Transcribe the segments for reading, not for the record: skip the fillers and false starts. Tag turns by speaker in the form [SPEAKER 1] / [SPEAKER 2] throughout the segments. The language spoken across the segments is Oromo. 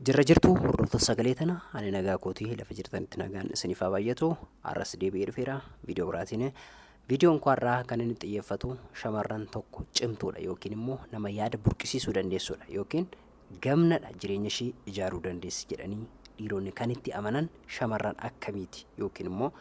[SPEAKER 1] Jirra jirtu hordoftoota sagalee tana, ani nagaa kootii, lafa jirtanitti nagaan isiniif haa baay'atu. Har'as deebi'ee dhufeera viidiyoo biraatiin. Viidiyoon koo har'aa kan inni xiyyeeffatu shamarran tokko cimtuudha yookiin immoo nama yaada burqisiisuu dandeessuudha yookiin gamnadha, jireenya ishee ijaaruu dandeessi jedhanii dhiironni kan itti amanan shamarran akkamiiti, yookiin immoo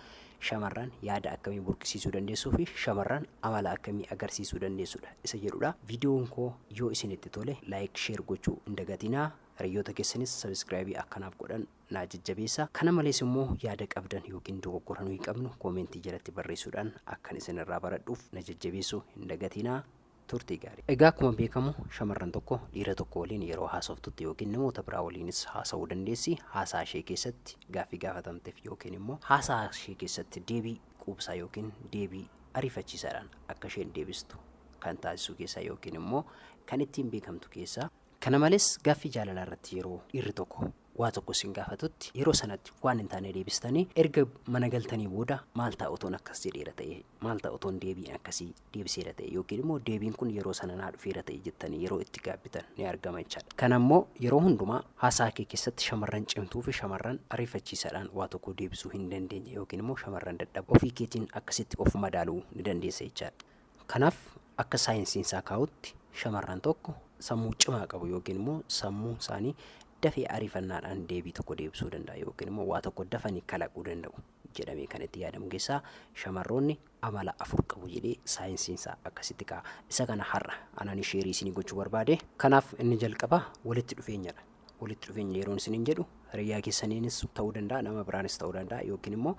[SPEAKER 1] shamarran yaada akkamii burqisiisuu dandeessuu fi shamarran amala akkamii agarsiisuu dandeessuudha isa jedhudha. Viidiyoon koo yoo isinitti tole like, share gochuu hin dagatinaa. Hiriyoota keessanis subscribe akkanaaf godhan naa jajjabeessa. Kana malees immoo yaada qabdan yookiin dogoggora nuyi qabnu comment jalatti barreessuudhaan akkan isinirraa baradhuuf na jajjabeessuu hin dagatinaa. Turtii gaarii. Egaa akkuma beekamu shamarran tokko dhiira tokko waliin yeroo haasoftutti yookiin namoota biraa waliinis haasa'uu dandeessi. Haasaa ishee keessatti gaaffii gaafatamteef yookiin immoo haasaa ishee keessatti deebii quubsaa yookiin deebii ariifachiisaadhaan akka isheen deebistu kan taasisu keessaa yookiin immoo kan ittiin beekamtu keessaa. Kana malees gaaffii jaalalaa irratti yeroo dhiirri tokko waa tokko isin gaafatutti yeroo sanatti waan hin taane deebistanii erga mana galtanii booda maal ta'a otoon akkas jedheera ta'e, maal ta'a otoon deebiin akkasii deebiseera ta'e, yookiin immoo deebiin kun yeroo sana naa dhufeera ta'e jettanii yeroo itti gaabbitan ni argama jechaadha. Kana immoo yeroo hundumaa haasaa kee keessatti shamarran cimtuu fi shamarran ariifachiisaadhaan waa tokko deebisuu hin dandeenye yookiin immoo shamarran dadhaboo ofii keetiin akkasitti of madaaluu ni dandeessa jechaadha. Kanaaf akka saayinsiin isaa kaa'utti shamarran tokko sammuu cimaa qabu yookiin immoo sammuu isaanii dafee ariifannaadhaan deebii tokko deebisuu danda'a yookiin immoo waa tokko dafanii kalaquu danda'u jedhamee kan itti yaadamu keessaa shamarroonni amala afur qabu jedhee saayinsiin isaa akkasitti kaa'a. Isa kana har'a anaan share isinii gochuu barbaade. Kanaaf inni jalqaba walitti dhufeenyadha. Walitti dhufeenya yeroon isiniin jedhu hiriyaa keessaniinis ta'uu danda'a, nama biraanis ta'uu danda'a, yookiin immoo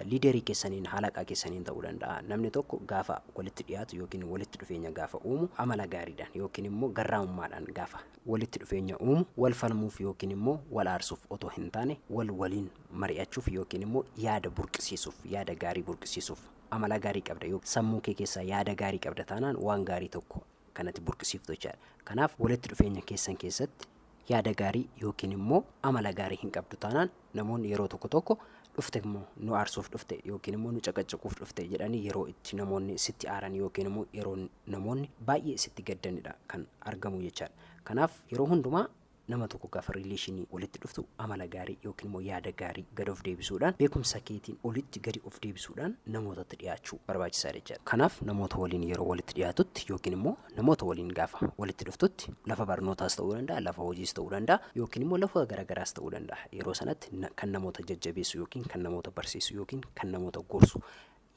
[SPEAKER 1] leader keessaniin, halaqaa keessaniin ta'uu danda'a. Namni tokko gaafa walitti dhiyaatu yookiin walitti dhufeenya gaafa uumu amala gaariidhaan yookiin immoo garraamummaadhaan gaafa walitti dhufeenya uumu, wal falmuuf yookiin immoo wal aarsuuf otoo hin taane wal waliin mari'achuuf yookiin immoo yaada burqisiisuuf, yaada gaarii burqisiisuuf. Amala gaarii qabda yookiin sammuu kee keessaa yaada gaarii qabda taanaan waan gaarii tokko kanatti burqisiiftu jechaadha. Kanaaf walitti dhufeenya keessan keessatti yaada gaarii yookiin immoo amala gaarii hin qabdu taanaan namoonni yeroo tokko tokko dhufte immoo nu aarsuuf dhufte yookiin immoo nu caqacaquuf dhufte jedhanii yeroo itti namoonni sitti aaran yookiin immoo yeroo namoonni baay'ee sitti gaddanidha kan argamu jechaadha. Kanaaf yeroo hundumaa nama tokko gaafa relation walitti dhuftu amala gaarii yookiin immoo yaada gaarii gad of deebisuudhaan, beekumsa keetiin olitti gadi of deebisuudhaan namootatti dhiyaachuu barbaachisaadha jechaadha. Kanaaf namoota waliin yeroo walitti dhiyaatutti yookiin immoo namoota waliin gaafa walitti dhuftutti, lafa barnootaas ta'uu danda'a, lafa hojiis ta'uu danda'a, yookiin immoo lafa garaagaraas ta'uu danda'a. Yeroo sanatti kan namoota jajjabeessu yookiin kan namoota barsiisu yookiin kan namoota gorsu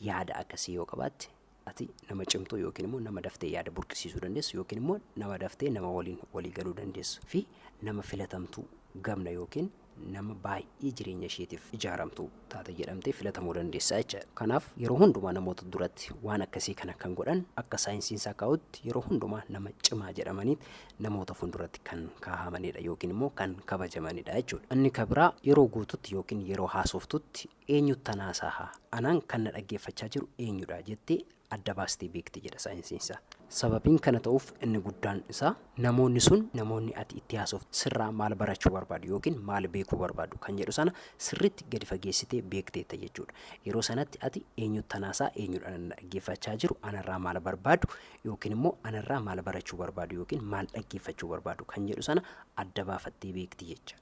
[SPEAKER 1] yaada akkasii yoo qabaatte, ati nama cimtuu yookiin immoo nama daftee yaada burqisiisuu dandeessu yookiin immoo nama daftee nama waliin walii galuu dandeessu fi nama filatamtuu gamna yookiin nama baay'ee jireenya isheetiif ijaaramtuu taate jedhamtee filatamuu dandeessaa jechaadha. Kanaaf yeroo hundumaa namoota duratti waan akkasii kana kan godhan akka saayinsiin isaa kaa'utti yeroo hundumaa nama cimaa jedhamanii namoota fuulduratti kan kaahamanidha yookiin immoo kan kabajamanidha jechuudha. Inni kan biraa yeroo guututti yookiin yeroo haasoftutti eenyutti haasa'a, anaan kan na dhaggeeffachaa jiru eenyudha jettee adda baastee beekti jedha saayinsiin isaa. Sababiin kana ta'uuf inni guddaan isaa namoonni sun, namoonni ati itti haasoftu sirraa maal barachuu barbaadu yookiin maal beekuu barbaadu kan jedhu sana sirriitti gadi fageessitee beekteetta jechuudha. Yeroo sanatti ati eenyutti haasa'a, eenyudha na dhaggeeffachaa jiru, anarraa maal barbaadu yookiin immoo anarraa maal barachuu barbaadu yookiin maal dhaggeeffachuu barbaadu kan jedhu sana adda baafattee beekti jecha.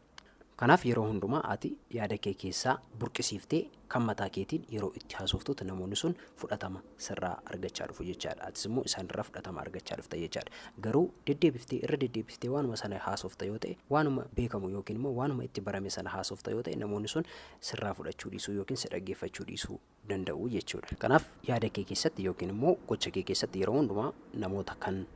[SPEAKER 1] Kanaaf yeroo hundumaa ati yaada kee keessaa burqisiiftee kan mataa keetiin yeroo itti haasoftutti namoonni sun fudhatama sirraa argachaa dhufu jechaadha. Atis immoo isaanirraa fudhatama argachaa dhufta jechaadha. Garuu deddeebiftee irra deddeebiftee waanuma sana haasofta yoo ta'e, waanuma beekamu yookiin immoo waanuma itti barame sana haasofta yoo ta'e, namoonni sun sirraa fudhachuu dhiisuu yookiin si dhaggeeffachuu dhiisuu danda'u jechuudha. Kanaaf yaada kee keessatti yookiin immoo gocha kee keessatti yeroo hundumaa namoota kan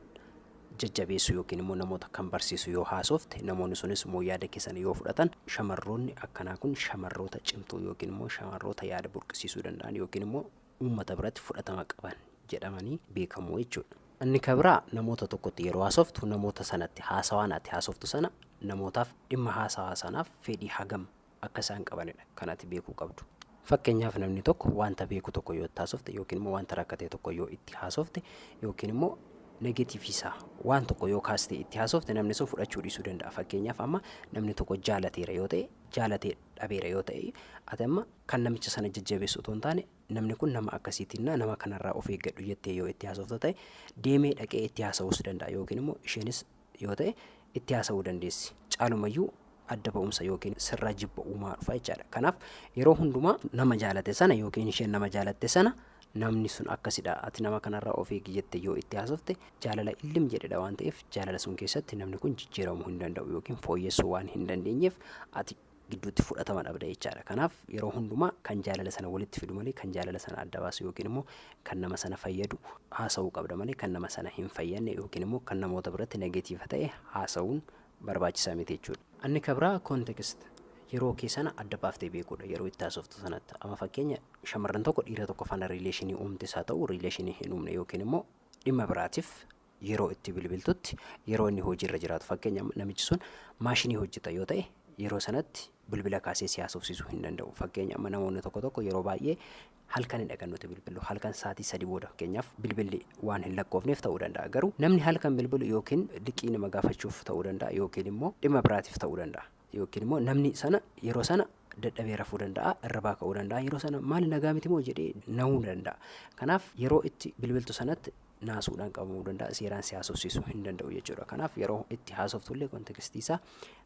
[SPEAKER 1] jajjabeessu yookiin immoo namoota kan barsiisu yoo haasofte, namoonni sunis immoo yaada keessan yoo fudhatan, shamarroonni akkanaa kun shamarroota cimtuu yookiin immoo shamarroota yaada burqisiisuu danda'an yookiin immoo uummata biratti fudhatama qaban jedhamanii beekamu jechuudha. Inni kan biraa namoota tokkotti yeroo haasoftu namoota sanatti haasawaan ati haasoftu sana namootaaf dhimma haasawaa sanaaf fedhii hagam akka isaan qabanidha kan ati beekuu qabdu. Fakkeenyaaf namni tokko wanta beeku tokko yoo itti haasofte yookiin immoo wanta rakkate tokko yoo itti haasofte yookiin immoo negative isaa waan tokko yoo kaastee itti haasofte, namni sun fudhachuu dhiisuu danda'a. Fakkeenyaaf amma namni tokko jaalateera yoo ta'e, jaalatee dhabeera yoo ta'e, ati amma kan namicha sana jajjabeessu otoo hin taane namni kun nama akkasiitiin nama kanarraa of eeggadhu jettee yoo itti haasofta ta'e, deemee dhaqee itti haasa'uus danda'a yookiin immoo isheenis yoo ta'e itti haasa'uu dandeessi. Caalumayyuu adda ba'umsa yookiin sirraa jibba uumaa dhufa jechaadha. Kanaaf yeroo hundumaa nama jaalate sana yookiin isheen nama jaalatte sana, namni sun akkasidha, ati nama kanarraa of eegi jette yoo itti haasofte, jaalala illim jedhedha waan ta'eef, jaalala sun keessatti namni kun jijjiiramuu hin danda'u yookiin fooyyessuu waan hin dandeenyeef, ati gidduutti fudhatama dhabda jechaadha. Kanaaf yeroo hundumaa kan jaalala sana walitti fidu malee kan jaalala sana adda baasu yookiin immoo kan nama sana fayyadu haasa'uu qabda malee kan nama sana hin fayyadne yookiin immoo kan namoota biratti negative ta'e haasa'uun barbaachisaa miti jechuudha. Inni kabraa context, yeroo kee sana adda baaftee beekuudha yeroo itti haasoftu sanatti. Amma fakkeenya, shamarran tokko dhiira tokko faana relation uumtes haa ta'u, relation hin uumne, yookiin immoo dhimma biraatiif yeroo itti bilbiltutti, yeroo inni hojiirra jiraatu, fakkeenya namichi sun maashinii hojjeta yoo ta'e, yeroo sanatti bilbila kaasee si haasofsiisuu hin danda'u. Fakkeenya, amma namoonni tokko tokko yeroo baay'ee halkanidha kan nuti bilbilu. Halkan sa'aatii 3 booda fakkeenyaaf bilbilli waan hin lakkoofneef ta'uu danda'a. Garuu namni halkan bilbilu yookiin liqii nama gaafachuuf ta'uu danda'a yookiin immoo dhimma biraatiif ta'uu danda'a. Yookiin immoo namni sana yeroo sana dadhabee rafuu danda'a, irribaa ka'uu danda'a. Yeroo sana maali, nagaa miti moo jedhee na'uu danda'a. Kanaaf yeroo itti bilbiltu sanatti naasuudhaan qabamuu danda'a, seeraan si haasofsiisuu hin danda'u jechuudha. Kanaaf yeroo itti haasoftullee context isaa,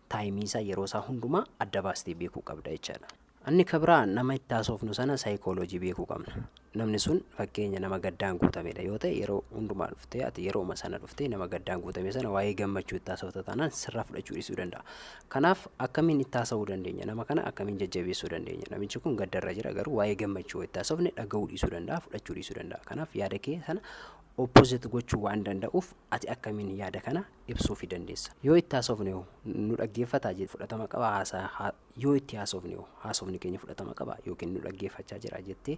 [SPEAKER 1] time isaa, yeroo isaa hundumaa adda baastee beekuu qabda jechaadha. Inni kabraa nama itti haasofnu sana saayikooloojii beekuu qabna. Namni sun fakkeenya nama gaddaan guutamedha yoo ta'e, yeroo hundumaa dhuftee, ati yerooma sana dhuftee nama gaddaan guutame sana waa'ee gammachuu itti haasofta taanaan sirraa fudhachuu dhiisuu danda'a. Kanaaf akkamiin itti haasa'uu dandeenya? Nama kana akkamiin jajjabeessuu dandeenya? Namichi kun gaddarra jira, garuu waa'ee gammachuu itti haasofne dhaga'uu dhiisuu danda'a, fudhachuu dhiisuu danda'a. Kanaaf yaada kee sana opposite gochuu waan danda'uuf, ati akkamiin yaada kana ibsuufii dandeessa? Yoo itti haasofne nu dhaggeeffataa fudhatama qaba haasaa, yoo itti haasofne haasofni keenya fudhatama qaba yookiin nu dhaggeeffachaa jira jettee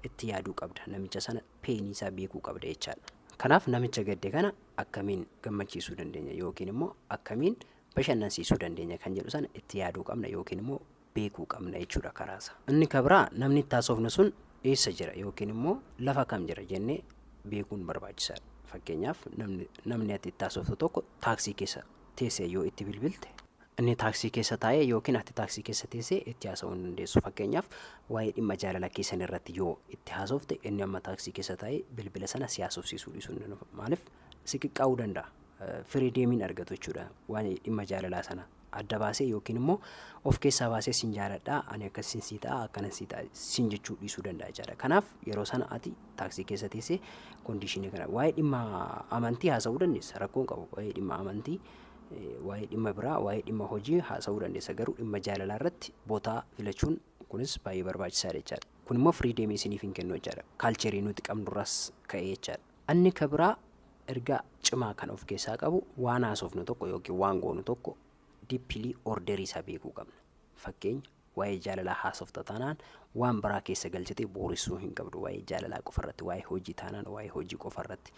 [SPEAKER 1] itti yaaduu qabda. Namicha sana pain isaa beekuu qabda jechaadha. Kanaaf namicha gadde kana akkamiin gammachiisuu dandeenya yookiin immoo akkamiin bashannansiisuu dandeenya kan jedhu sana itti yaaduu qabna yookiin immoo beekuu qabna jechuudha karaasa. Inni kabraa namni itti haasofnu sun eessa jira yookiin immoo lafa kam jira jennee beekuun barbaachisaadha. Fakkeenyaaf namni ati itti haasoftu tokko taaksii keessa teessee yoo itti bilbilte, inni taaksii keessa taa'ee yookiin ati taaksii keessa teessee itti haasa'uu hin dandeessu. Fakkeenyaaf waa'ee dhimma jaalala keessan irratti yoo itti haasofte, inni amma taaksii keessa taa'ee bilbila sana si haasofsiisuu dhiisuu hin danda'u. Maaliif? Si qiqqaa'uu danda'a. Freedom argatu jechuudha. Waa'ee dhimma jaalalaa sana adda baasee yookiin immoo of keessaa baasee sin jaaladhaa, ani akkasin sii ta'a, akkanan sii ta'a sin jechuu dhiisuu danda'a jechaadha. Kanaaf yeroo sana ati taaksii keessa teessee condition kana waa'ee dhimma amantii haasa'uu dandeessa, rakkoon qabu. Waa'ee dhimma amantii, waa'ee dhimma biraa, waa'ee dhimma hojii haasa'uu dandeessa, garuu dhimma jaalalaa irratti bootaa filachuun kunis baay'ee barbaachisaadha jechaadha. Kun immoo freedom isiniif hin kennu jechaadha. Culture nuti qabnurraas ka'ee jechaadha. Inni kabiraa ergaa cimaa kan of keessaa qabu, waan haasofnu tokko yookiin waan goonu tokko deeply order isaa beekuu qabna. Fakkeenya, waa'ee jaalalaa haasofta taanaan waan biraa keessa galchitee booressuu hin qabdu. Waa'ee jaalalaa qofarratti, waa'ee hojii taanaan waa'ee hojii qofarratti,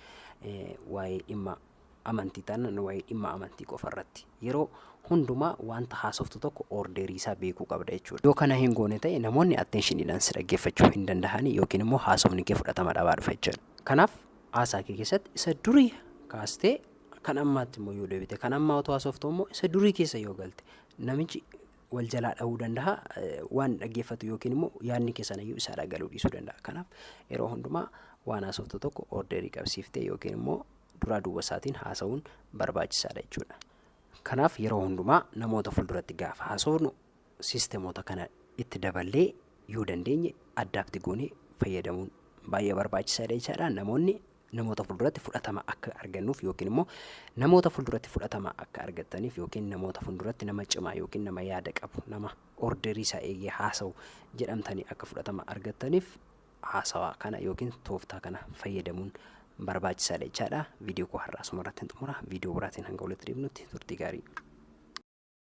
[SPEAKER 1] waa'ee dhimma amantii taanaan waa'ee dhimma amantii qofarratti. Yeroo hundumaa wanta haasoftu tokko order isaa beekuu qabda jechuudha. Yoo kana hin goone ta'e, namoonni attentioniidhaan si dhaggeeffachuu hin danda'ani yookiin immoo haasofni kee fudhatama dhabaa dhufa jechuudha. Kanaaf haasaa kee keessatti isa durii kaastee kan ammaatti immoo yoo deebite, kan ammaa otoo haasoftu immoo isa durii keessa yoo galte, namichi wal jalaa dhahuu danda'a, waan dhaggeeffatu yookiin immoo yaadni keessan iyyuu isaa galuu dhiisuu danda'a. Kanaaf yeroo hundumaa waan haasoftu tokko order qabsiiftee yookiin immoo duraa duuba isaatiin haasa'uun barbaachisaadha jechuudha. Kanaaf yeroo hundumaa namoota fuulduratti gaafa haasofnu systemoota kana itti daballee yoo dandeenye adapt goonee fayyadamuun baay'ee barbaachisaadha jechaadha. Namoonni namoota fuulduratti fudhatama akka argannuuf yookiin immoo namoota fuulduratti fudhatama akka argattaniif yookiin namoota fuulduratti nama cimaa yookiin nama yaada qabu, nama order isaa eegee haasa'u jedhamtanii akka fudhatama argattaniif, haasawaa kana yookiin tooftaa kana fayyadamuun barbaachisaadha jechaadha. Viidiyoo koo har'aa asuma irratti hin xumura. Viidiyoo biraatiin hanga walitti deebinutti turtii gaarii.